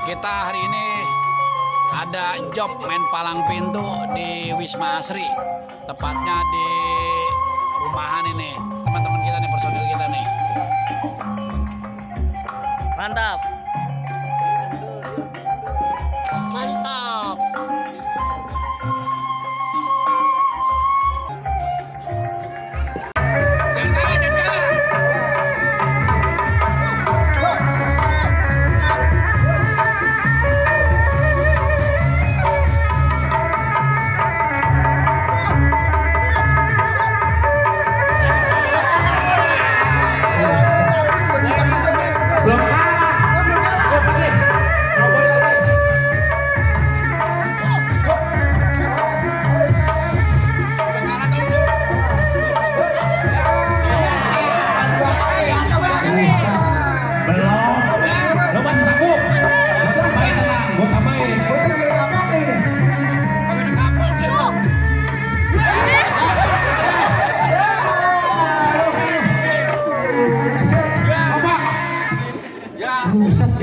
Kita hari ini ada job main palang pintu di Wisma Asri, tepatnya di rumahan ini. Teman-teman kita nih, personil kita nih. Mantap. Mantap.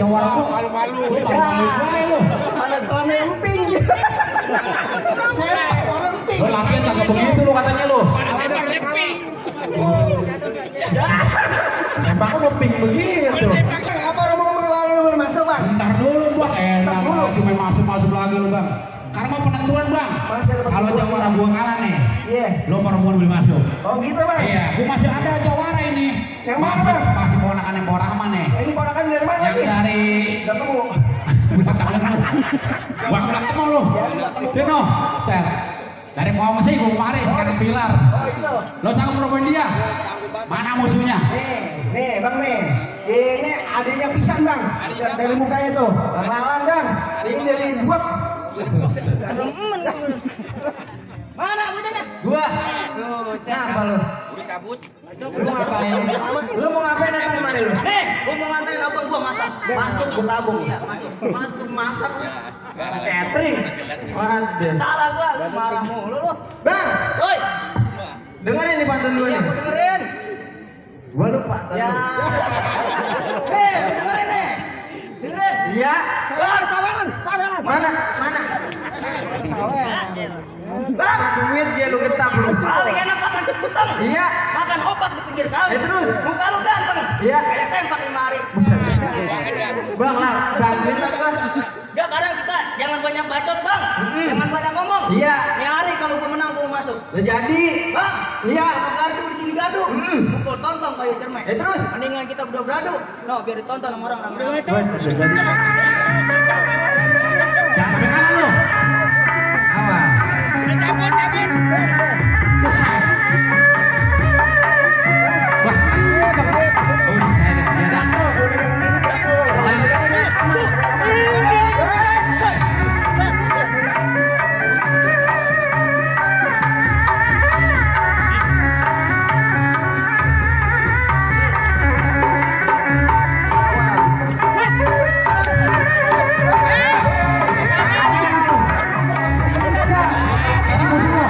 Malu-malu. Ada celana emping. Saya orang emping. Lo latihan kagak begitu lo katanya lo. Emping. Emang lo ping begitu. Apa orang mau mengalami masuk bang? Bentar dulu bang. Bentar dulu. Cuma masuk lagi lo bang. Karena mau penentuan bang. Kalau jawara gua kalah nih. Iya. Lo perempuan boleh masuk. Oh gitu bang? Iya. Gua masih ada jawara ini. Yang mana bang? Masih ponakan yang Rahman nih. Ini ponakan dari mana Yang lagi? dari. Ketemu. Gua belum ketemu lo. Ya udah ketemu. Dino, set. Dari Muhammad gua kemarin sekarang Pilar. Oh itu. Lo sanggup menemuin dia? Mana musuhnya? Nih bang nih. Ini adanya pisan bang. Dari mukanya tuh. Bang Lawan bang. Ini dari buat. Mana bocahnya? Gua. Nah apa lu? Udah cabut. Lu ngapain? Lu mau ngapain datang kemari lu? Nih, gua mau nganterin abang gua masak. Masuk gua tabung. Iya, masuk masak. Catering. Waduh. Salah gua, lu marah mulu lu. Bang, Woi, dengerin nih pantun gua iya nih. gua dengerin. Gua lupa tadi. Ya. Nih, dengerin nih. Dengerin. Iya. Sabaran. Mana? Bang, duit dia lu getap lu. Paling enak makan sekutang. Iya. Makan obat di pinggir kali. Terus? Muka lu ganteng. Iya. Kayak sempak 5 hari. Bang lah, bantuin lah gua. Ya kadang kita jangan banyak bacot bang, jangan banyak ngomong. Iya. Ini hari kalau gua menang gua masuk. Udah jadi. Bang, Iya. kalau gardu di sini gaduh. Pukul tonton kayu cermek. Terus? Mendingan kita berdua beradu. No, biar ditonton sama orang ramai. Bos, udah jadi. Jangan sampai kalah lo. Awas. Udah cabut. Wah, buset, dia dah. Ini musuh lo.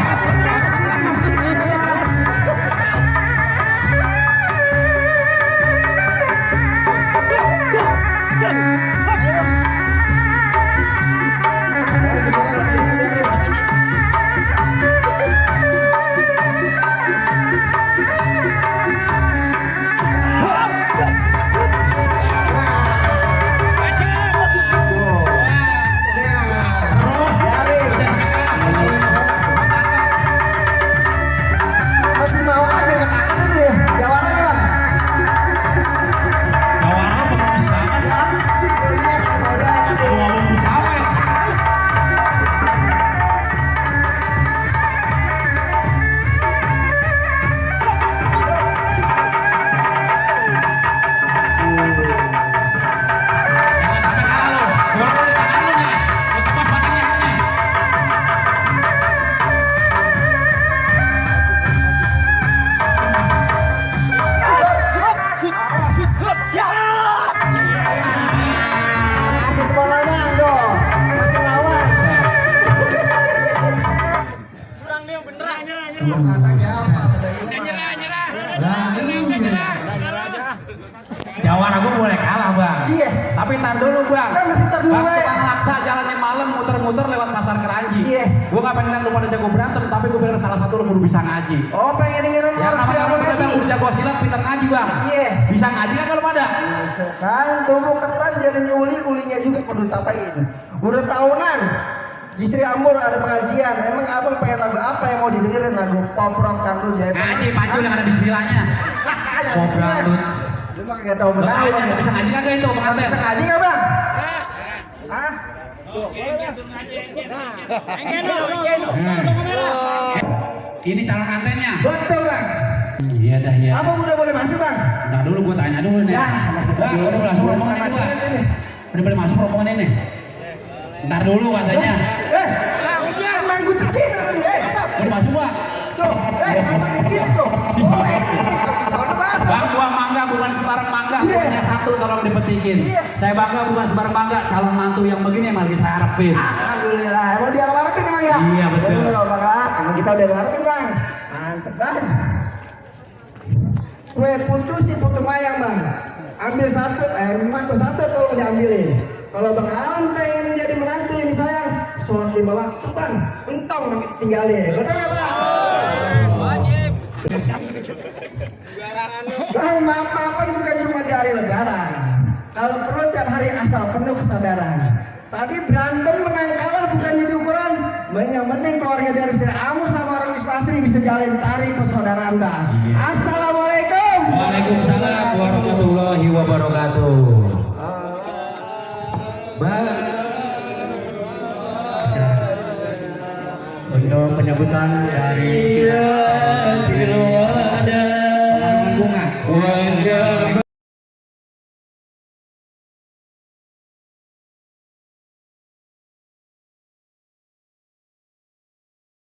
Tapi tar dulu bang. Kan mesti tar dulu, Bang, ya. tukang laksa jalannya malam muter-muter lewat pasar Keranji. Iya. Gue gak pengen liat lu pada jago berantem, tapi gue pengen salah satu lu kudu bisa ngaji. Oh, pengen dengerin Ya orang nama Sri kamu ngaji. kita udah jago silat, pintar ngaji bang. Iya. Bisa ngaji kan kalau pada? Kan tubuh ketan jadi nyuli, ulinya juga kudu tapain. Udah tahunan di Sri Ambur ada pengajian. Emang abang pengen lagu apa yang mau didengerin? Lagu pop rock dangdut jaya. Ngaji maju yang ada bismillahnya. Pop dangdut. Cuma gak tahu benar. Makanya bisa ngaji kagak itu Nggak pengantin? bisa ngaji nggak bang? Hah? Ini calon antennya. Betul bang. Iya dah ya. Abang udah boleh masuk bang? Ntar dulu gue tanya dulu nih. Ya, masuk Bang, dulu. udah boleh masuk rombongan ini bang. ini. Udah boleh masuk rombongan ini. Ntar dulu katanya. Emang gue terkini tadi. Masuk. Udah masuk bang. Tuh, emang begini tuh. Oh ini. Soalnya bang. Bang, buah mangga bukan sembarang mangga. Iya. Hanya satu tolong dipetikin. Iya. Saya bangga bukan sembarang mangga. Calon mantu yang begini yang lagi saya harapin. Alhamdulillah. Emang dia harapin emang ya? Iya, betul. Bang, emang kita udah harapin bang. Mantep bang. Kue putu si putu mayang bang. Ambil satu, mantu satu tolong diambilin. Kalau bang Alan pengen jadi menantu ini sayang, sholat 5 waktu bang. Entong bang kita tinggalin. Betul nggak bang? Wajib. Bang, maaf-maafan bukan cuma di hari lebaran. Kalau perlu tiap hari asal penuh kesadaran. Tadi berantem menang kalah bukan jadi ukuran. Yang penting keluarga dari Sri Amur sama orang Wisma Asri bisa jalin tari persaudaraan bang. Assalamualaikum. Waalaikumsalam warahmatullahi wabarakatuh. Bang. Untuk penyambutan dari kita.